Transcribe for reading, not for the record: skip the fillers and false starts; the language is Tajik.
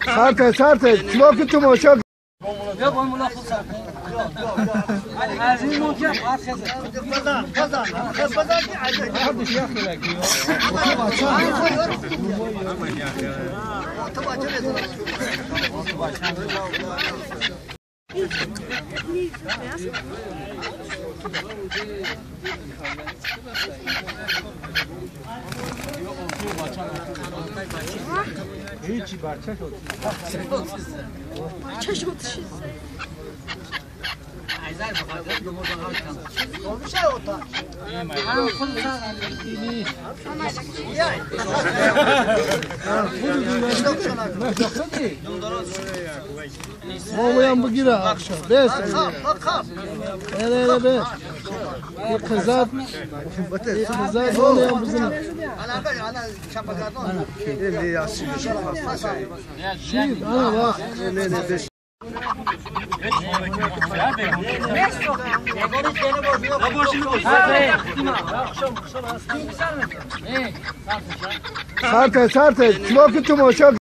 سارته سارته چواکی تماشا. هیچی بچه شد. بچه شد. مویم بگیره اخشا بس اره بس قزاد قزاد مویم بزنه شید انا واخ سارته سارته چواکی تماشا.